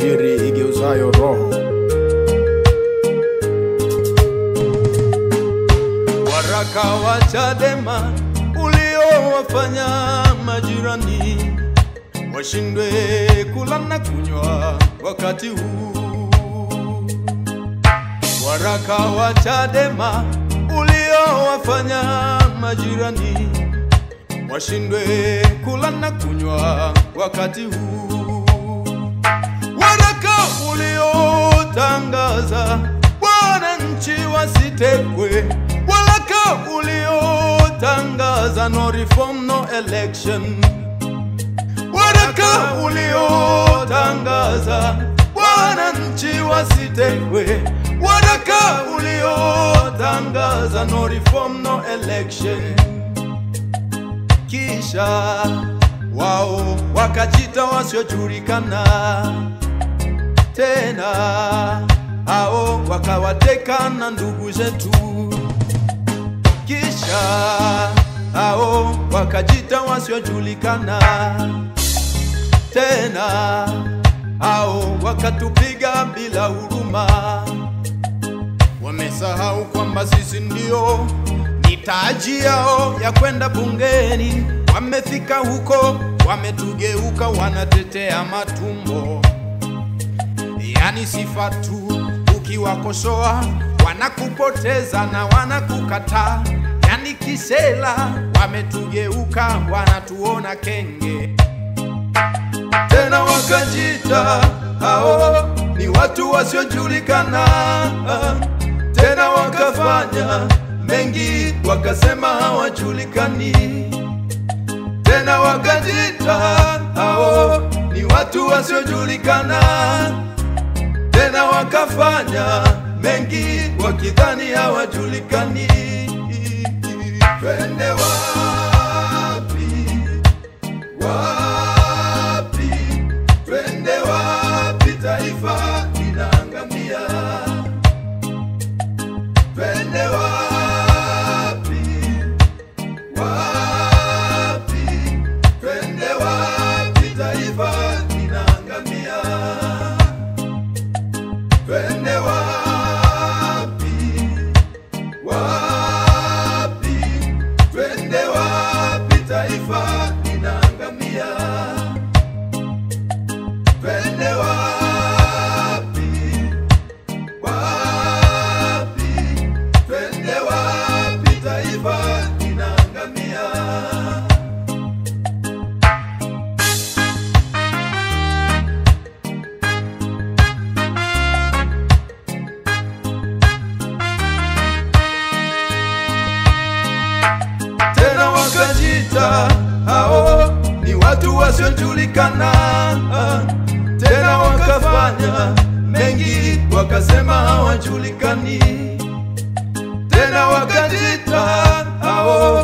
Injili igeuzayo roho. Waraka wa Chadema uliowafanya majirani washindwe kula na kunywa wakati huu. Waraka wa Chadema uliowafanya majirani washindwe kula na kunywa wakati huu. Waraka uliotangaza wananchi wasitekwe. Waraka uliotangaza no reform no election. Waraka uliotangaza wananchi wasitekwe. Waraka uliotangaza no reform no election. Kisha wao wakajita wasiojulikana tena, hao wakawateka na ndugu zetu. Kisha hao wakajita wasiojulikana tena, hao wakatupiga bila huruma. Wamesahau kwamba sisi ndio mitaji yao ya kwenda bungeni. Wamefika huko, wametugeuka, wanatetea matumbo. Yani sifa tu, ukiwakosoa wanakupoteza na wanakukataa. Yani kisela, wametugeuka, wanatuona kenge. Tena wakajita hao ni watu wasiojulikana. Tena wakafanya mengi, wakasema hawajulikani. Tena wakajita hao ni watu wasiojulikana. Tena wakafanya mengi, wakidhani hawajulikani. Twende wapi? Wapi? Twende wapi? Taifa linaangamia. Twende wapi? Wapi? Twende wapi? Taifa linaangamia. Twende wapi? Wapi? Twende wapi? Taifa linaangamia. Twende wapi? Wapi? Twende wapi? Taifa linaangamia. Tena wakajita hao ni watu wasiojulikana. Tena wakafanya mengi, wakasema hawajulikani. Tena wakajita hao